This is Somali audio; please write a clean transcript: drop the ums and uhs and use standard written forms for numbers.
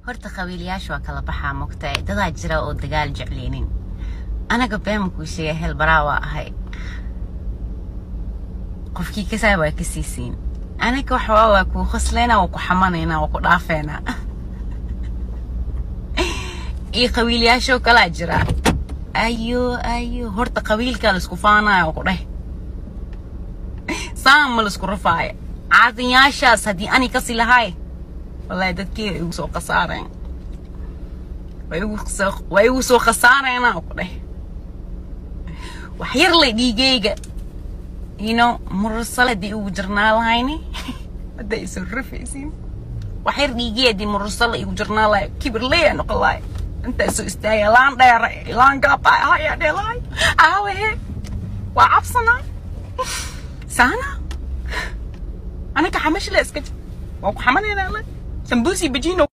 Horta qabiilayaasha waa kala baxaa, mogtahay? Dadaa jira oo dagaal jeclaynin. Anaga beema kuu sheegay, hel baraa waa ahay. Qofkii kasaa waa ka siisiin. Anaga wax waa kuu qoslaynaa, waa ku xamanaynaa, waa ku dhaafeynaa. Iyo qabiilayaashoo kalaa jira. Ayo ayo, horta qabiilkaa laisku faanaya oo ku dheh saan ma laisku rafaayo. Caadiyaashaas haddii ani kasi lahay, wallahi dadkii igu soo khasaareen, waa igu soo khasaareena ku dheh. Wax yar lay dhiigayga mursale haddii igu jirnaa lahayni, hadday isoo rafaysiin. Wax yar dhiigay haddii mursale igu jirnaa lahay, kibirleya noqon lahay. Intaa soo istaagay, laan dheere, laan gaaba ayaa dheelahay. Aawahe, waa cabsanaa saana. Anaga xamashle iska waa ku xamanaynaa le sambuusi bajiino.